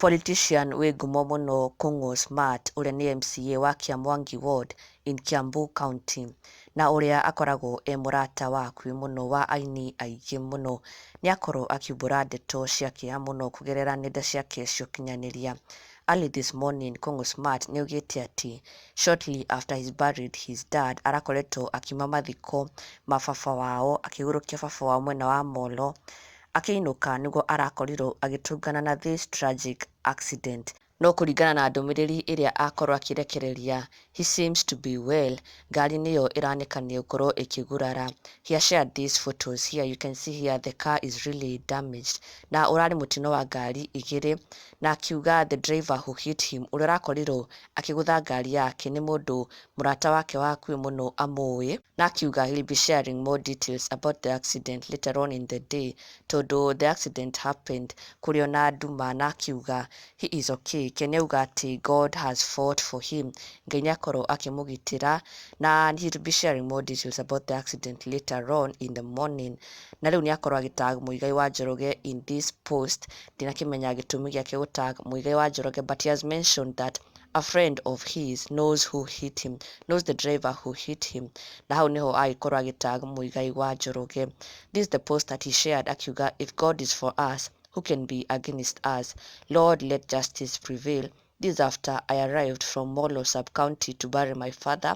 Politician wĩ ngumo mũno Kũng'ũ Smart ũrĩa nĩ MCA wa Kiamwangi Ward in Kiambu County na ũrĩa akoragwo e mũrata wa hakuhĩ mũno wa aini aingĩ mũno, nĩ akorwo akiumbũra ndeto cia kĩeha mũno kũgerera nenda ciake cia ũkinyanĩria. Early this morning, Kũng'ũ Smart nĩ augĩte atĩ shortly after he's buried his dad, arakoretwo akiuma mathiko ma baba wao, akĩgũrũkia baba wao mwena wa Molo, akĩinũka nĩguo arakorirwo agĩtũngana na this tragic accident. No kũringana na ndũmĩrĩri ĩrĩa akorwo akĩrekereria, he seems to be well. Ngari nĩyo ĩranĩkanio gũkorwo ĩkĩgurara. He has shared these photos here. You can see here the car is really damaged, na ũrarĩ mũtino wa ngari igĩrĩ, na akiuga the driver who hit him, ũrĩa ũrakorirwo akĩgũtha ngari yake, nĩ mũndũ mũrata wake wa hakuhĩ mũno amũĩ, na akiuga he'll be sharing more details about the accident later on in the day, tondũ the accident happened kũrĩ ona nduma, na akiuga he is okay. Ken auga atĩ God has fought for him, Ngai nĩ akorwo akĩmũgitĩra, na he'll be sharing more details about the accident later on in the morning. Na rĩu nĩ akorwo agĩtag Muigai wa Njoroge in this post. Ndinakĩmenya gĩtũmi gĩake gũtag Muigai wa Njoroge, but he has mentioned that a friend of his knows who hit him, knows the driver who hit him, na hau niho agĩkorwo agĩtag Muigai wa Njoroge. This is the post that he shared, akiuga, "If God is for us, who can be against us? Lord, let justice prevail. This after I arrived from Molo sub-county to bury my father.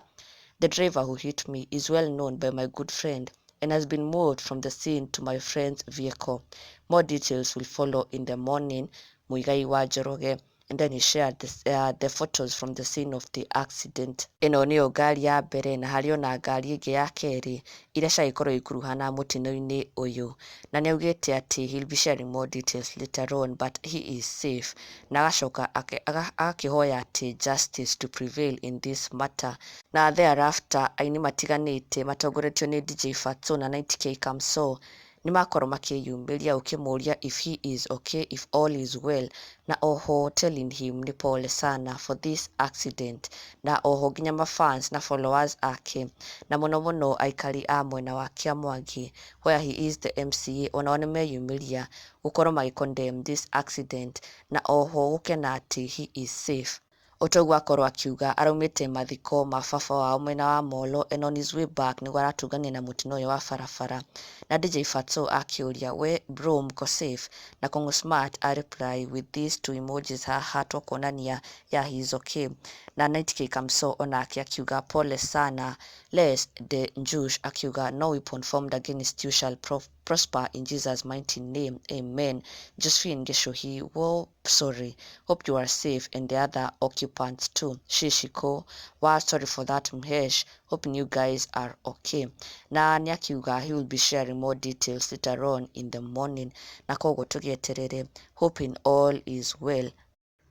The driver who hit me is well known by my good friend and has been moved from the scene to my friend's vehicle. More details will follow in the morning. Muigai wa Njoroge." And then he shared the photos from the scene of the accident. Ĩno nĩyo ngari ya mbere, na harĩ ona ngari ĩngĩ ya kerĩ iria ciagĩkorwo ikuruhana mũtino-inĩ ũyũ, na nĩ augĩte atĩ he'll be sharing more details later on, but he is safe, na agacoka agakĩhoya atĩ justice to prevail in this matter. Na thereafter aini matiganĩte matongoretio nĩ DJ Fatxo na 90K Kamso nĩ makorwo makĩyumĩria ũkĩmũria if he is okay, if all is well, na oho telling him nĩ pole sana for this accident, na oho nginya mafans na followers ake, na mũno mũno aikari a mwena wa Kiamwangi, where he is the MCA, onao nĩ meyumĩria gũkorwo magĩ condemn this accident, na oho gũkena atĩ he is safe. Otoguo akorwo akiuga araumĩte mathiko ma baba wao mwena wa Molo, and on his way back nĩguo aratũnganire na mũtino ũyũ wa barabara. Na DJ Fatxo akĩũria, "We bro, mko safe?" Na Kũng'ũ Smart a reply with these two emojis haha kuonania, yeah, he is okay. Na 90K Kamso onake akiuga, "Pole sana." Les de Njush akiuga, "No weapon formed against you shall prosper in Jesus' mighty name, amen." Josephine Gichuhi, "Well, sorry, hope you are safe and the other occupants too." Shishiko, "Wow, sorry for that, Mhesh, hoping you guys are okay." Na nĩ akiuga he will be sharing more details later on in the morning, na koguo tũgĩeterere, hoping all is well.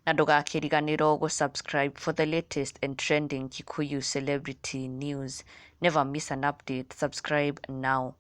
Na ndũgakĩriganĩrwo gũ-subscribe for the latest and trending Kikuyu celebrity news. Never miss an update. Subscribe now.